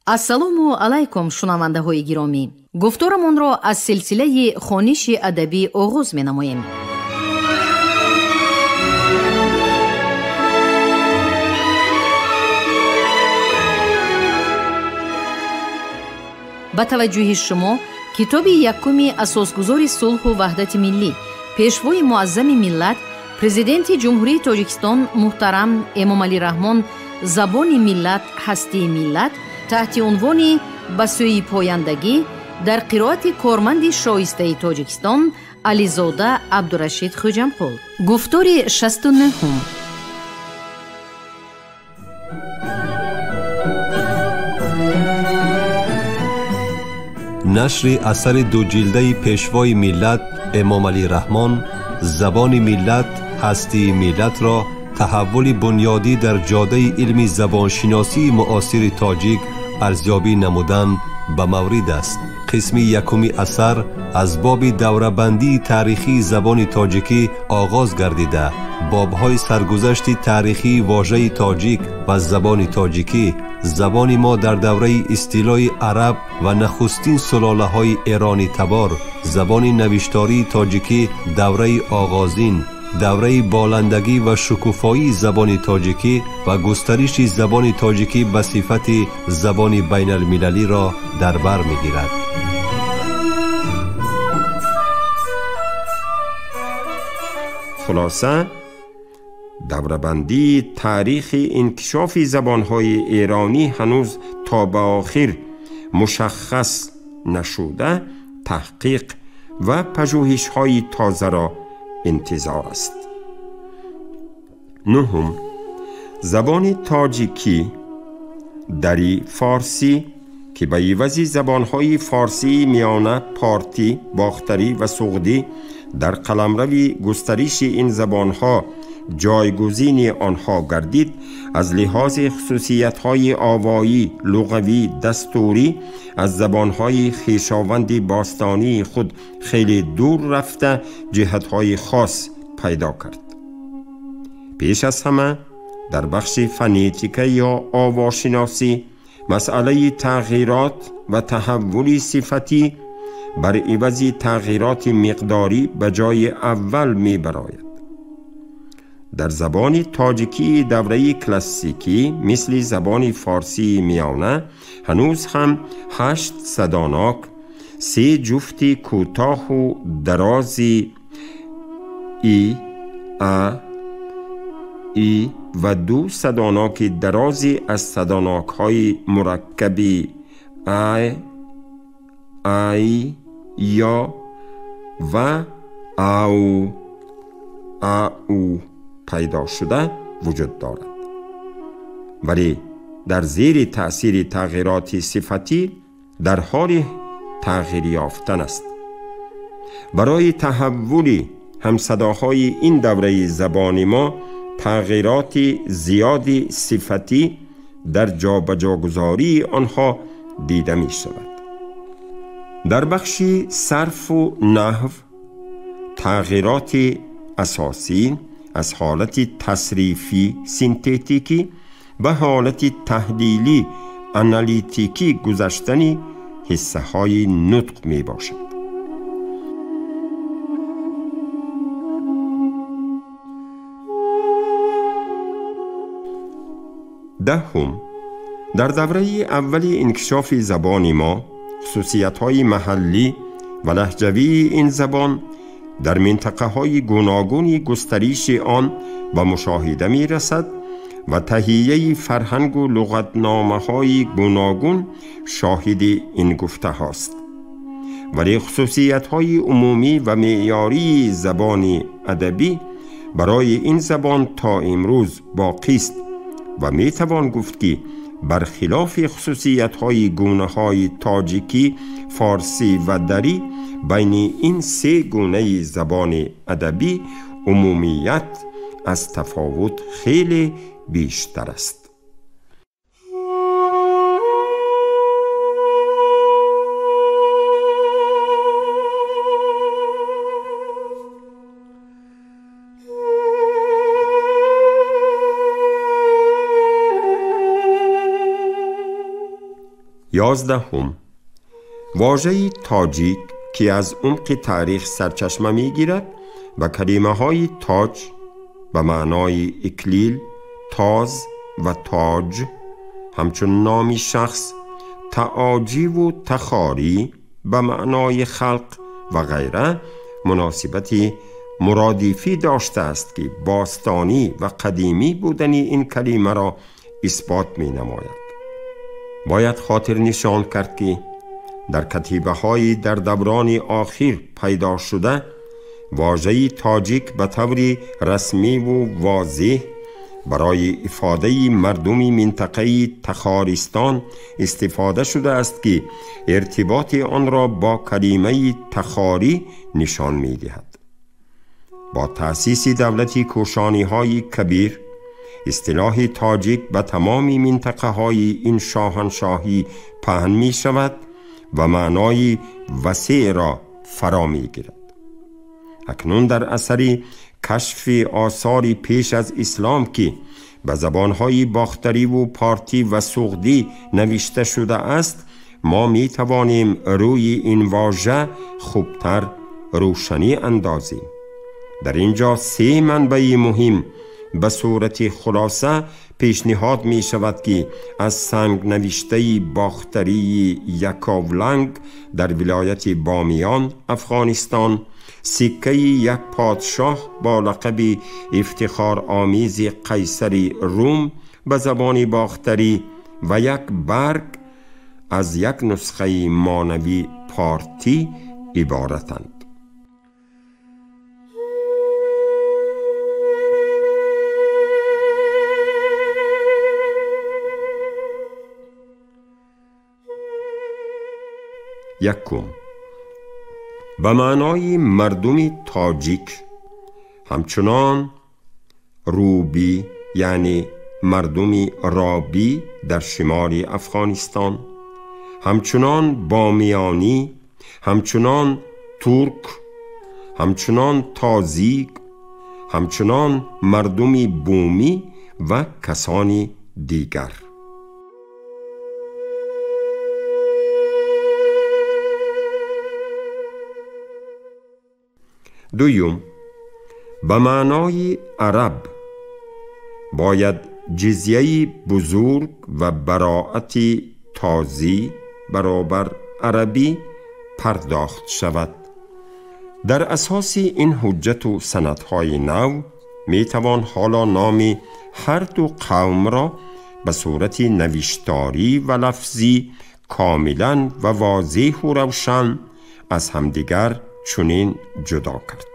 Ассалому алайкум, шунавандаҳои гиромӣ. Гуфторамонро аз силсилаи хониши адабӣ оғоз менамоем. Ба таваҷҷӯҳи шумо китоби якуми асосгузори сулҳу ваҳдати миллӣ, пешвои муаззами миллат, президенти Ҷумҳурии Тоҷикистон муҳтарам Эмомалӣ Раҳмон «Забони миллат, ҳастии миллат» таҳти унвони «Ба сӯи пояндагӣ» дар қироати корманди шоистаи Тоҷикистон Ализода Абдурашид Хӯҷамқул. Гуфтори 69-ум. Нашри асари дуҷилдаи пешвои миллат Эмомалӣ Раҳмон «Забони миллат, ҳастии миллат»-ро таҳаввули бунёдӣ дар ҷодаи илми забоншиносии муосири тоҷик арзёбӣ намудан ба маврид аст. Қисми якуми асар аз боби даврабандии таърихии забони тоҷикӣ оғоз гардида, бобҳои саргузашти таърихии вожаи тоҷик ва забони тоҷикӣ, забони мо дар давраи истилои араб ва нахустин сулолаҳои эронӣ табор, забони навиштории тоҷикӣ давраи оғозин, давраи боландагӣ ва шукуфоии забони тоҷикӣ ва густариши забони тоҷикӣ ба сифати забони байналмилалиро дар бар мегирад. Хулоса, даврабандии таърихи инкишофи забонҳои эронӣ ҳанӯз то ба охир мушаххас нашуда, таҳқиқ ва пажӯҳишҳои тозаро интизор аст. Нуҳум, забони тоҷикӣ дари форсӣ, ки ба ивази забонҳои форсии миёна, портӣ, бохтарӣ ва суғдӣ дар қаламрави густариши ин забонҳо ҷойгузини онҳо гардид, аз лиҳози хусусиятҳои овоӣ, луғавӣ, дастурӣ аз забонҳои хешованди бостонии худ хеле дур рафта, ҷиҳатҳои хос пайдо кард. Пеш аз ҳама дар бахши фонетика ё овошиносӣ масъалаи тағйирот ва таҳаввули сифатӣ бар ивази тағйироти миқдорӣ ба ҷои аввал мебарояд. Дар забони тоҷикии давраи классикӣ, мисли забони форсии миёна, ҳанӯз ҳам 8 садонок, 3 ҷуфти кӯтоҳу дарози и, а, и ва 2 садоноки дарози аз садонокҳои мураккаби ай, ай, ё ва ау, ау пайдо шуда вуҷуд дорад. Вале дар зери таъсири тағйироти сифатӣ дар ҳоли тағйир ёфтан аст. Барои таҳаввули ҳамсадоҳои ин давраи забони мо тағйироти зиёди сифатӣ дар ҷобаҷогузории онҳо дида мешавад. Дар бахши сарфу наҳв тағйироти асосӣ аз ҳолати тасрифӣ синтетикӣ ба ҳолати таҳлилӣ аналитикӣ гузаштани ҳиссаҳои нутқ мебошад. Даҳум, дар давраи аввали инкишофи забони мо хусусиятҳои маҳаллӣ ва лаҳҷавии ин забон дар минтақаҳои гуногуни густариши он ба мушоҳида мерасад ва таҳияи фарҳангу луғатномаҳои гуногун шоҳиди ин гуфтаҳост. Вале хусусиятҳои умумӣ ва меъёрии забони адабӣ барои ин забон то имрӯз боқист ва метавон гуфт, ки бархилофи хусусиятҳои гунаҳои тоҷикӣ, форсӣ ва дарӣ, байни ин се гунаи забони адабӣ умумият аз тафовут хеле бештар аст. 11. واژه تاجیک که از عمق تاریخ سرچشمه میگیرد و کلمه های تاج به معنای اکلیل، تاز و تاج همچون نامی شخص، تعاجی و تخاری به معنای خلق و غیره مناسبت مرادفی داشته است که باستانی و قدیمی بودن این کلمه را اثبات می نماید. باید خاطر نشان کرد که در کتیبه های در دوران آخر پیدا شده واژه تاجیک به طور رسمی و واضح برای افاده مردم منطقه تخارستان استفاده شده است که ارتباط آن را با کلمه تخاری نشان می دهد. با تأسیس دولت کوشانی های کبیر، اصطلاح تاجیک به تمام منطقه های این شاهنشاهی پهن می شود و معنای وسیع را فرا می گیرد. اکنون در اثر کشف آثار پیش از اسلام که به زبانهای باختری و پارتی و سغدی نوشته شده است، ما می توانیم روی این واژه خوبتر روشنی اندازیم. در اینجا 3 منبع مهم به صورت خلاصه پیشنهاد می شود که از سنگ نوشته باختری یکاولنگ در ولایت بامیان افغانستان، سکه یک پادشاه با لقب افتخار آمیز قیصر روم به زبان باختری و یک برگ از یک نسخه مانوی پارتی عبارتند. یکم، به معنای مردم تاجیک همچنان روبی یعنی مردم رابی در شمال افغانستان، همچنان بامیانی، همچنان ترک، همچنان تازیک، همچنان مردم بومی و کسانی دیگر. دوم، به معنای عرب باید جزیه بزرگ و براعت تازی برابر عربی پرداخت شود. در اساس این حجت و سندهای نو می توان حالا نام هر دو قوم را به صورت نوشتاری و لفظی کاملا و واضح و روشن از همدیگر چنین جدا کرد.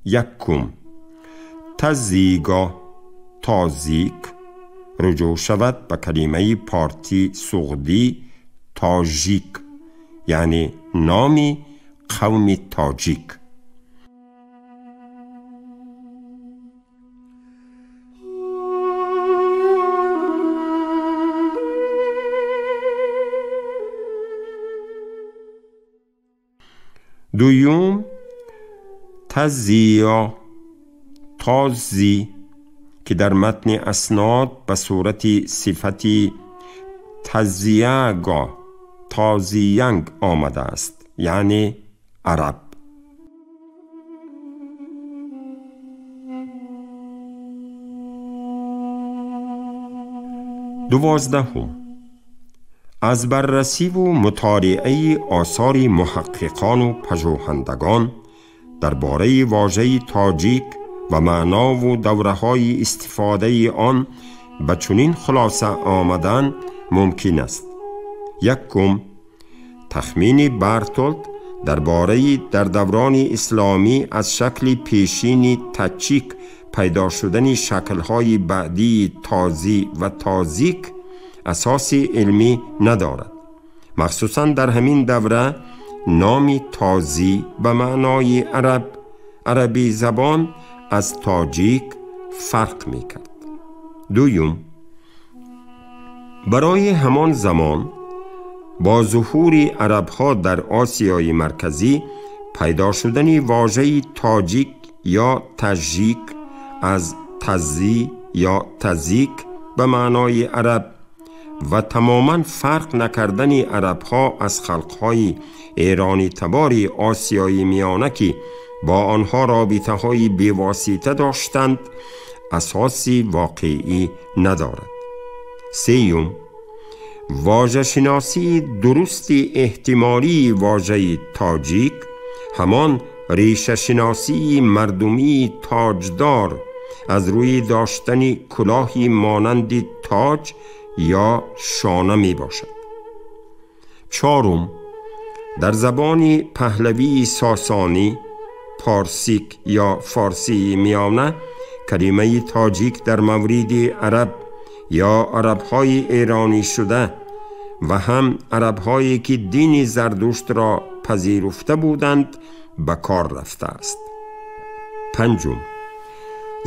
یکم، تزیگا تازیک رجوع شود به کلمه پارتی سغدی تاجیک، یعنی نامی قوم تاجیک. دوم، تزیا تازی که در متن اسناد به صورت صفت تزیاگا تازیانگ آمده است، یعنی عرب. دوازدهم، از بررسی و مطالعه آثار محققان و پژوهندگان درباره واژه تاجیک و معنا و دوره‌های استفاده آن به چنین خلاصه آمدن ممکن است. یکم، تخمین برتولد درباره در دوران اسلامی از شکل پیشین تاچیک پیدا شدن شکل‌های بعدی تازی و تازیک اساس علمی ندارد. مخصوصا در همین دوره نام تازی به معنای عرب، عربی زبان از تاجیک فرق میکرد. دوم، برای همان زمان با ظهور عربها در آسیای مرکزی Пайдо шудани вожаи тоҷик ё тажик аз тазӣ ё тазик ба маънои араб ва тамоман фарқ накардани арабҳо аз халқҳои эронӣ табори осиёи миёна, ки бо онҳо робитаҳои бевосита доштанд, асоси воқеӣ надорад. Сеюм, вожашиносии дурусти эҳтимолии вожаи тоҷик ҳамон решашиносии мардумии тоҷдор аз рӯи доштани кулоҳи монанди тоҷ ё шона мебошад. Чорум, дар забони паҳлавии сосонӣ, парсик ё форсии миёна калимаи тоҷик дар мавриди араб ё арабҳои эронӣ шуда ва ҳам арабҳое ки дини зардуштро пазируфта буданд ба кор рафтааст. Панҷум,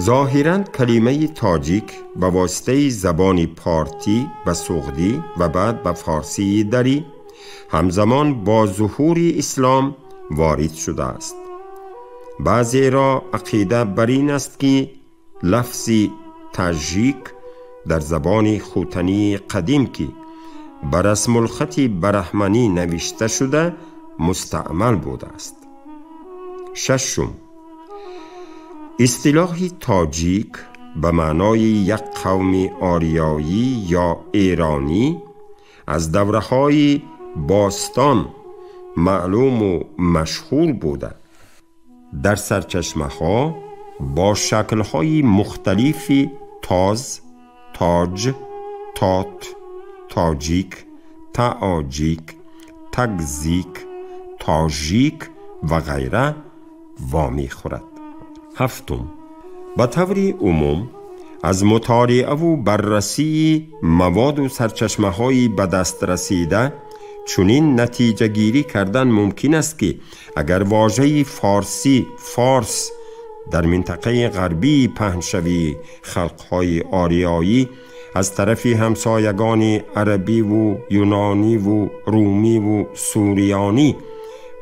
зоҳиран калимаи тоҷик ба воситаи забони партӣ ба суғдӣ ва баъд ба форсии дарӣ ҳамзамон бо зуҳури ислом ворид шудааст. Баъзеро ақида бар ин аст, ки лафзи тажик дар забони хутании қадим, ки ба расмулхати бараҳманӣ навишта шуда, мустаъмал будааст. Шашум, истилоҳи тоҷик ба маънои як қавми ориёӣ ё эронӣ аз давраҳои бостон маълуму машҳур буда, дар сарчашмаҳо бо шаклҳои мухталифи тоз, тоҷ, тот, тоҷик, таоҷик, тагзик, тожик ва ғайра вомехӯрад. Ҳафтум, ба таври умум аз мутолиаву баррасии маводу сарчашмаҳои ба даст расида чунин натиҷагирӣ кардан мумкин аст, ки агар вожаи форсӣ форс дар минтақаи ғарбии паҳншавии халқҳои ориёӣ аз тарафи ҳамсоягони арабиву юнониву румиву суриёнӣ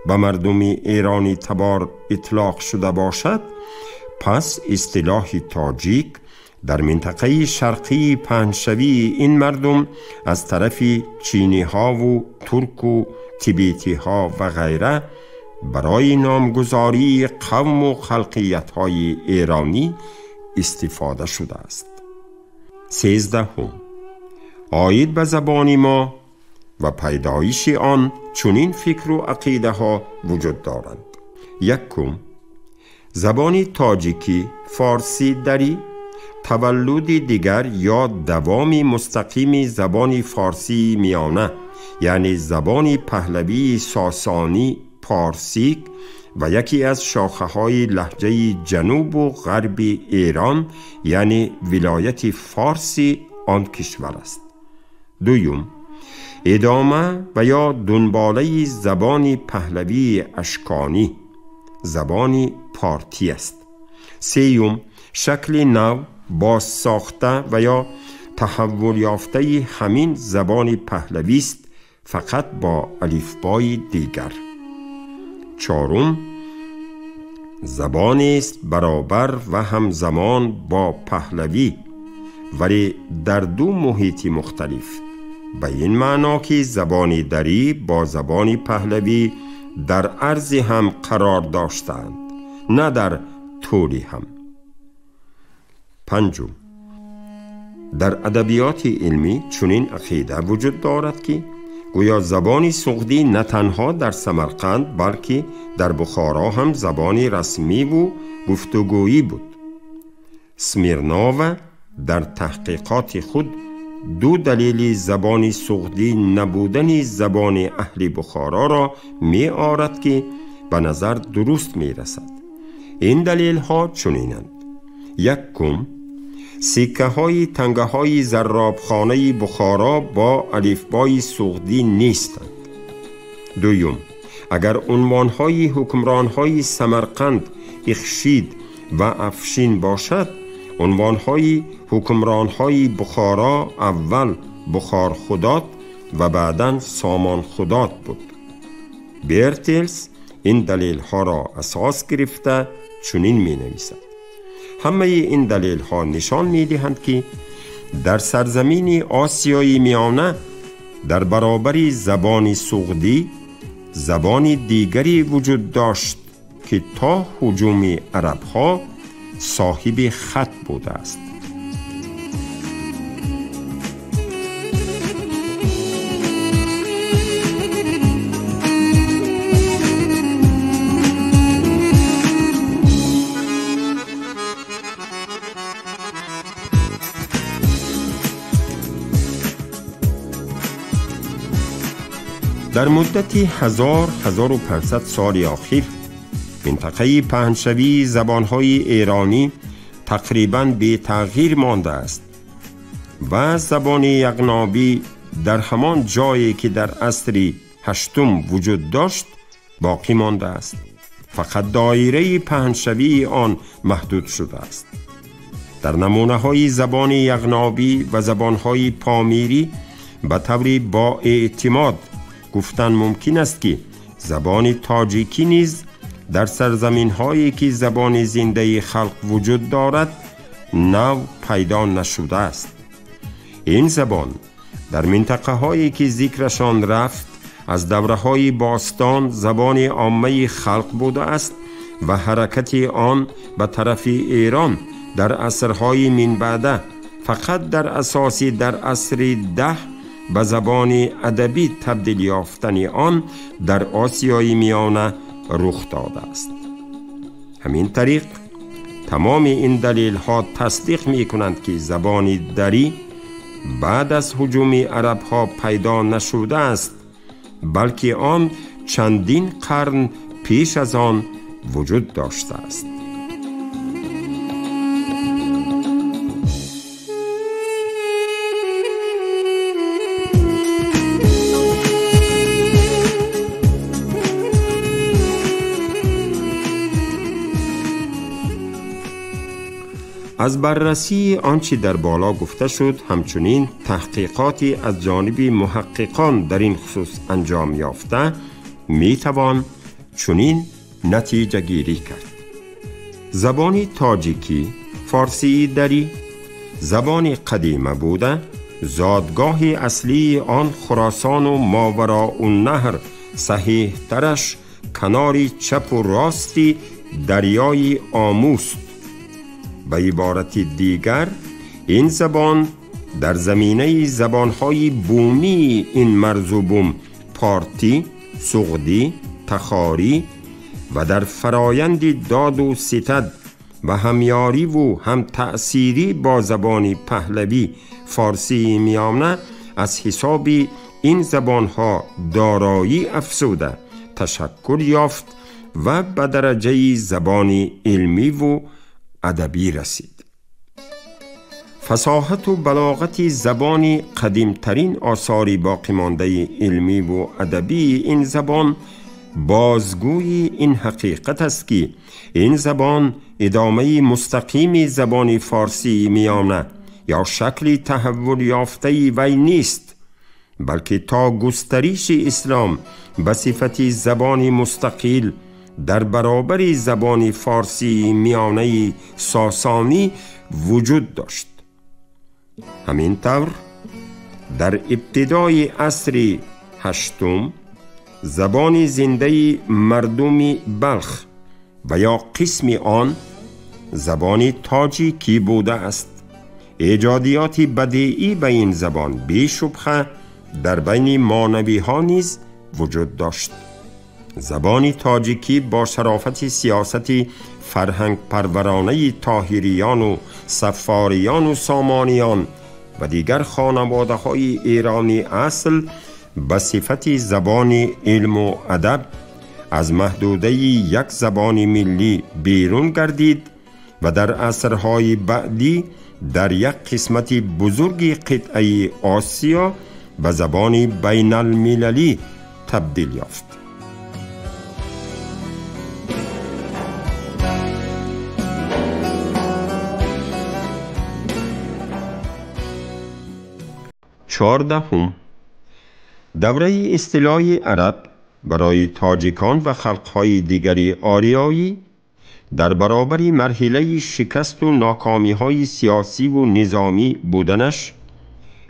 ба мардуми эронӣ табор итлоқ шуда бошад, пас истилоҳи тоҷик дар минтақаи шарқии паҳншавии ин мардум аз тарафи чиниҳову турку тибетиҳо ва ғайра барои номгузории қавму халқиятҳои эронӣ истифода шудааст. 13. Оид ба забони мо ва пайдоиши он чунин фикру ақидаҳо вуҷуд доранд. Якум, забони тоҷикӣ форсӣ дарӣ таваллуди дигар ё давоми мустақими забони форсии миёна, яъне забони паҳлавии сосонӣ парсик ва яке аз шохаҳои лаҳҷаи ҷанубу ғарби эрон, яъне вилояти форси он кишвар аст. Дуюм, идома ва ё дунболаи забони паҳлавии ашконӣ, забони партӣ аст. Сеюм, шакли нав бозсохта ва ё таҳаввулёфтаи ҳамин забони паҳлавист, фақат бо алифбои дигар. Чорум, забонест баробар ва ҳамзамон бо паҳлавӣ, вале дар ду муҳити мухталиф, ба ин маъно ки забони дарӣ бо забони паҳлавӣ дар арзи ҳам қарор доштаанд, на дар тӯли ҳам. Панҷум, дар адабиёти илмӣ чунин ақида вуҷуд дорад, ки гӯё забони суғдӣ на танҳо дар Самарқанд, балки дар Бухоро ҳам забони расмиву гуфтугӯӣ буд. Смирнова дар таҳқиқоти худ ду далели забони суғдӣ набудани забони аҳли Бухороро меорад, ки ба назар дуруст мерасад. Ин далелҳо чунинанд: якум, сиккаҳои тангаҳои зарробхонаи Бухоро бо алифбои суғдӣ нестанд. Дуюм, агар унвонҳои ҳукмронҳои Самарқанд Ихшид ва Афшин бошад, унвонҳои ҳукмронҳои Бухоро аввал Бухорхудот ва баъдан Сомонхудот буд. Бертелс این دلیل ها را اساس گرفته چنین می نویسد: همه این دلیل ها نشان می دهند که در سرزمین آسیای میانه در برابر زبان سغدی زبان دیگری وجود داشت که تا هجوم عرب ها صاحب خط بوده است. در مدت 1000-1500 سال اخیر منطقه پهنشوی زبانهای ایرانی تقریباً بی تغییر مانده است و زبان یغنابی در همان جایی که در عصر هشتم وجود داشت باقی مانده است. فقط دایره پهنشوی آن محدود شده است. در نمونه های زبان یغنابی و زبانهای پامیری به طوری با اعتماد گفتن ممکن است که زبان تاجیکی نیز در سرزمین هایی که زبان زنده خلق وجود دارد نو پیدا نشده است. این زبان در منطقه هایی که ذکرشان رفت از دوره های باستان زبان عامه خلق بوده است و حرکت آن به طرف ایران در عصرهای من بعده فقط در اساسی در عصر 10 به زبان ادبی تبدیل یافتن آن در آسیای میانه رخ داده است. همین طریق تمام این دلیل ها تصدیق می کنند که زبان دری بعد از هجوم عرب ها پیدا نشده است، بلکه آن چندین قرن پیش از آن وجود داشته است. از بررسی آنچه در بالا گفته شد، همچنین تحقیقاتی از جانب محققان در این خصوص انجام یافته می توان چنین نتیجه گیری کرد: زبان تاجیکی فارسی دری زبان قدیمه بوده، زادگاه اصلی آن خراسان و ماوراء النهر، صحیح ترش کنار چپ و راستی دریای آموست. به عبارت دیگر این زبان در زمینه زبانهای بومی این مرز و بوم پارتی، سغدی، تخاری و در فرایند داد و ستد و همیاری و هم تأثیری با زبان پهلوی فارسی میانه از حساب این زبانها دارایی افزوده تشکر یافت و به درجه زبان علمی و ادبی رسید. فصاحت و بلاغت زبان قدیمترین آثار باقی مانده علمی و ادبی این زبان بازگوی این حقیقت است که این زبان ادامه مستقیم زبان فارسی میانه یا شکل تحول یافته وی نیست، بلکه تا گسترش اسلام به صفت زبان مستقل در برابر زبان فارسی میانه ساسانی وجود داشت. همینطور در ابتدای عصر هشتم زبان زنده مردم بلخ و یا قسم آن زبان تاجیکی بوده است. ایجادیات بدیعی به این زبان بی شبهه در بین مانوی ها نیز وجود داشت. زبان تاجیکی با شرافت سیاست فرهنگ پرورانه طاهریان و صفاریان و سامانیان و دیگر خانواده های ایرانی اصل به صفت زبان علم و ادب از محدوده یک زبان ملی بیرون گردید و در عصرهای بعدی در یک قسمت بزرگ قطعه آسیا به زبان بین المللی تبدیل یافت. چهاردهم، دوره اصطلاح عرب برای تاجیکان و خلقهای دیگری آریایی در برابر مرحله شکست و ناکامی‌های سیاسی و نظامی بودنش،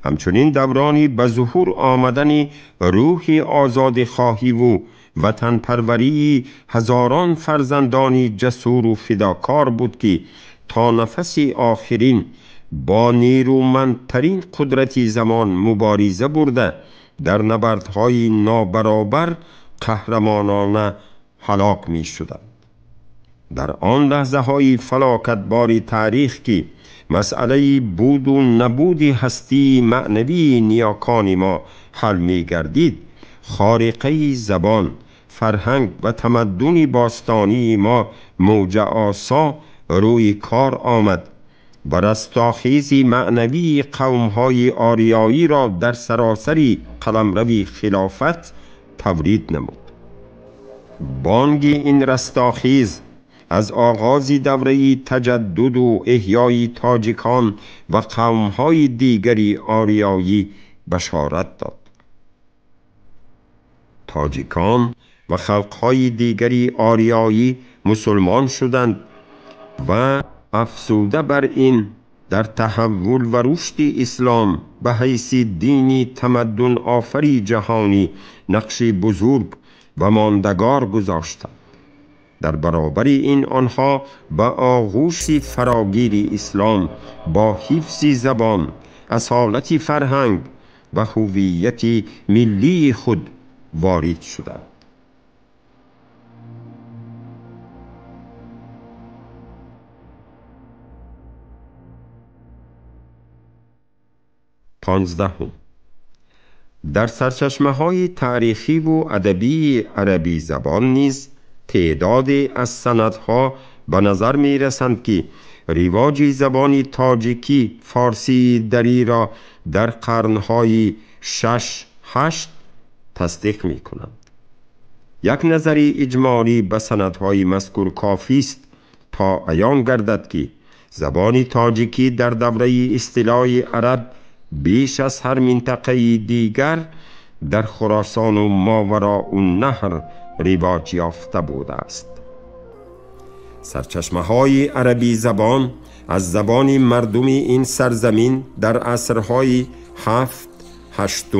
همچنین دورانی به ظهور آمدن روح آزادخواهی و وطن پروری هزاران فرزندانی جسور و فداکار بود که تا نفس آخرین با نیرومندترین قدرت زمان مبارزه برده در نبردهای نابرابر قهرمانانه هلاک می شدند. در آن لحظه های فلاکتبار تاریخ که مسئله بود و نبود هستی معنوی نیاکان ما حل می گردید، خارقه زبان، فرهنگ و تمدن باستانی ما موج آسا روی کار آمد و رستاخیز معنوی قومهای آریایی را در سراسر قلمرو خلافت تولید نمود. بانگ این رستاخیز از آغاز دوره تجدد و احیای تاجیکان و قومهای دیگری آریایی بشارت داد. تاجیکان و خلقهای دیگری آریایی مسلمان شدند و افزوده بر این در تحول و رشد اسلام به حیث دینی تمدن آفری جهانی نقش بزرگ و ماندگار گذاشتند. در برابر این آنها به آغوش فراگیر اسلام با حفظ زبان، اصالت فرهنگ و هویت ملی خود وارد شدند. پانزدهم، در سرچشمه های تاریخی و ادبی عربی زبان نیز تعداد از سندها به نظر می رسند که رواج زبان تاجیکی فارسی دری را در قرنهای 6-8 تصدیق می کنند. یک نظر اجمالی به سندهای مذکور کافی است تا عیان گردد که زبان تاجیکی در دوره اصطلاح عرب بیش از هر منطقه دیگر در خراسان و ماوراء النهر رواج یافته بوده است. سرچشمه های عربی زبان از زبان مردم این سرزمین در عصرهای 7-8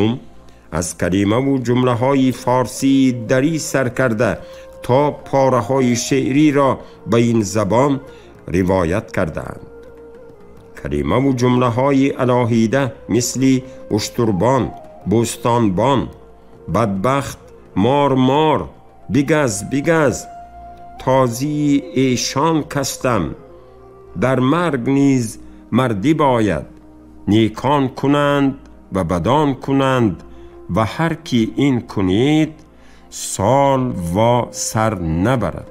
از کلمه و جمله های فارسی دری سر کرده تا پاره های شعری را به این زبان روایت کردند. کلمه و جمله های علاهیده مثل اشتربان، بوستانبان، بدبخت، مار مار، بگز بگز، تازی ایشان کستم، در مرگ نیز مردی باید، نیکان کنند و بدان کنند و هر کی این کنید سال و سر نبرد.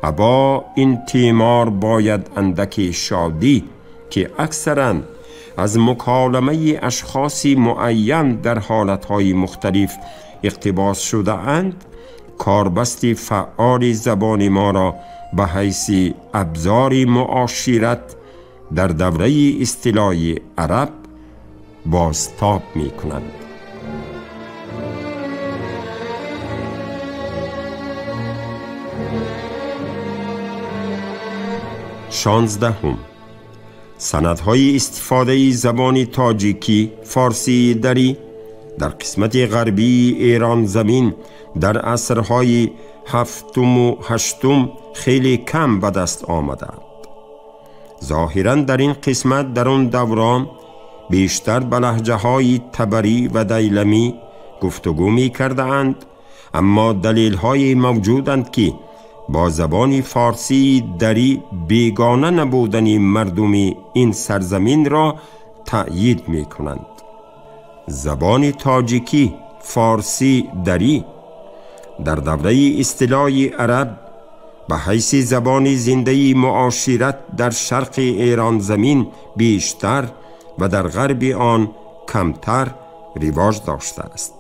ابا این تیمار باید اندک شادی که اکثرا از مکالمه اشخاص معین در حالتهای مختلف اقتباس شده اند، کاربست فعال زبان ما را به حیث ابزار معاشرت در دوره اصطلاح عرب بازتاب می کنند. شانزدهم، سندهای استفاده زبان تاجیکی فارسی دری در قسمت غربی ایران زمین در عصرهای 7 و 8 خیلی کم به دست آمدند. ظاهراً در این قسمت در آن دوران بیشتر به لهجه های تبری و دیلمی گفتگو می کرده اند، اما دلیل های موجودند که با زبان فارسی دری بیگانه نبودن مردم این سرزمین را تأیید می کنند. زبان تاجیکی فارسی دری در دوره اصطلاح عرب به حیث زبان زنده معاشرت در شرق ایران زمین بیشتر و در غرب آن کمتر رواج داشته است.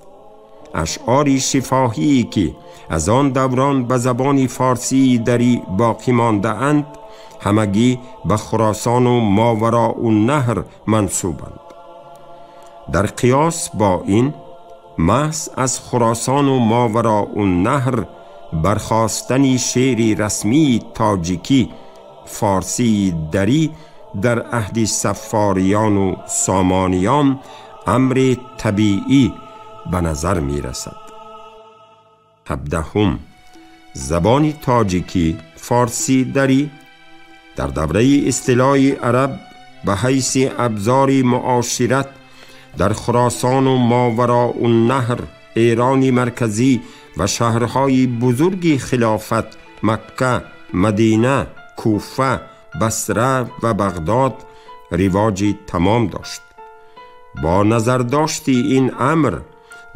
اشعار شفاهی که از آن دوران به زبان فارسی دری باقی مانده اند همگی به خراسان و ماوراء النهر منسوبند. در قیاس با این محض از خراسان و ماوراء النهر برخاستن شعر رسمی تاجیکی فارسی دری در عهد صفاریان و سامانیان امر طبیعی به نظر می رسد. 17. زبان تاجیکی فارسی دری در دوره اصطلاح عرب به حیث ابزار معاشرت در خراسان و ماوراء النهر، ایران مرکزی و شهرهای بزرگ خلافت مکه، مدینه، کوفه، بصره و بغداد رواج تمام داشت. با نظر داشت این امر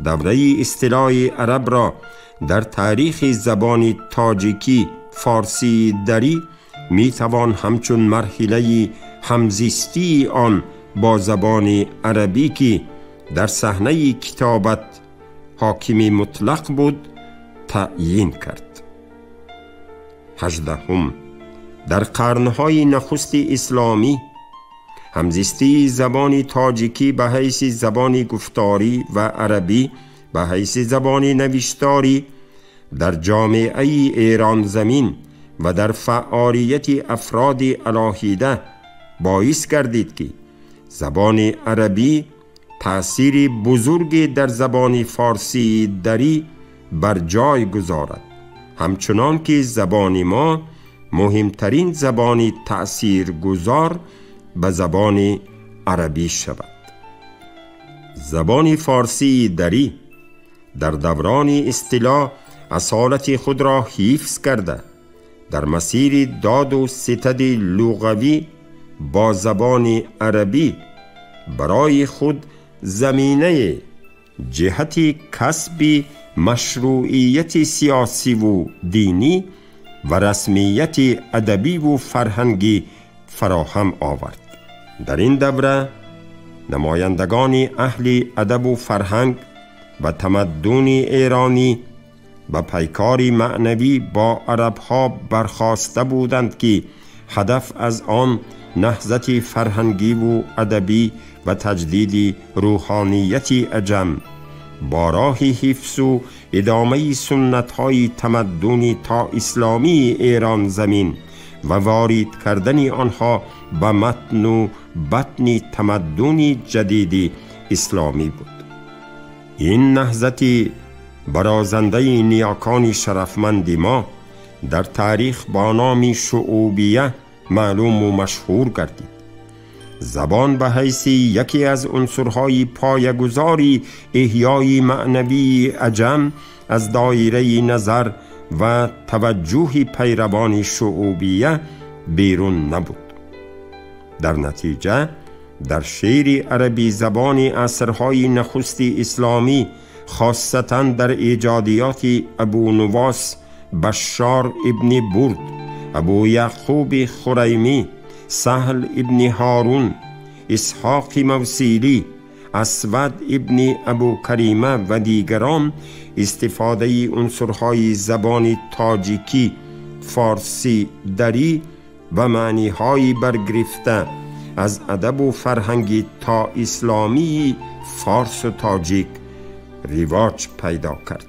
دوره اصطلاح عرب را در تاریخ زبان تاجیکی فارسی دری می توان همچون مرحله همزیستی آن با زبان عربی که در صحنه کتابت حاکم مطلق بود تعیین کرد. 18. در قرنهای نخست اسلامی همزیستی زبان تاجیکی به حیث زبان گفتاری و عربی به حیث زبان نوشتاری در جامعه ایران زمین و در فعالیت افراد علاهیده باعث گردید که زبان عربی تأثیر بزرگی در زبان فارسی دری بر جای گذارد، همچنان که زبان ما مهمترین زبان تأثیرگذار به زبان عربی شود. زبان فارسی دری در دوران اصطلاح اصالت خود را حفظ کرده در مسیر داد و ستد لغوی با زبان عربی برای خود زمینه جهت کسب مشروعیت سیاسی و دینی و رسمیت ادبی و فرهنگی فراهم آورد. در این دوره نمایندگان اهل ادب و فرهنگ و تمدن ایرانی به پیکار معنوی با عربها برخاسته بودند که هدف از آن نهضت فرهنگی و ادبی و تجدید روحانیت عجم با راه حفظ و ادامه سنت‌های تمدنی تا اسلامی ایران زمین و وارد کردن آنها به متن و بطن تمدن جدید اسلامی بود. این نهضت برازنده نیاکان شرفمند ما در تاریخ با نام شعوبیه معلوم و مشهور گردید. زبان به حیث یکی از عنصرهای پایه‌گذاری احیای معنوی عجم از دایره نظر و توجه پیروان شعوبیه بیرون نبود. در نتیجه در شعر عربی زبان عصرهای نخست اسلامی، خاصتاً در ایجادیات ابو نواس، بشار ابن برد، ابو یعقوب خریمی، سهل ابن هارون، اسحاق موصیلی، اسود ابن ابو کریمه و دیگران، استفاده عنصرهای زبان تاجیکی، فارسی، دری و معنیهای برگرفته از ادب و فرهنگ تا اسلامی فارس و تاجیک رواج پیدا کرد.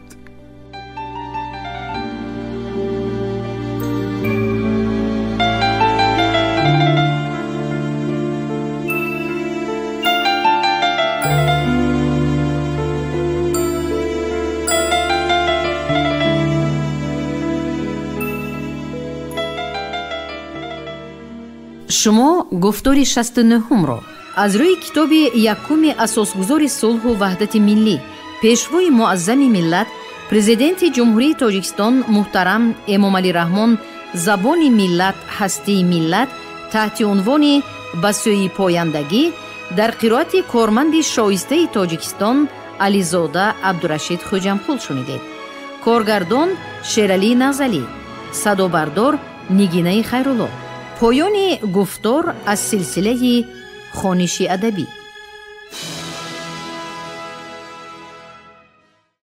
Шумо гуфтори 69-ро аз рӯи китоби якуми асосгузори сулҳу ваҳдати миллӣ, пешвои муаззами миллат, президенти Ҷумҳурии Тоҷикистон муҳтарам Эмомалӣ Раҳмон «Забони миллат, ҳастии миллат» таҳти унвони «Ба сӯи пояндагӣ» дар қироати корманди шоистаи Тоҷикистон Ализода Абдурашид Хӯҷамқул шунидед. Коргардон Шералӣ Назалӣ, садобардор Нигинаи Хайрулло. Поёни гуфтор аз силсилаи хониши адабӣ.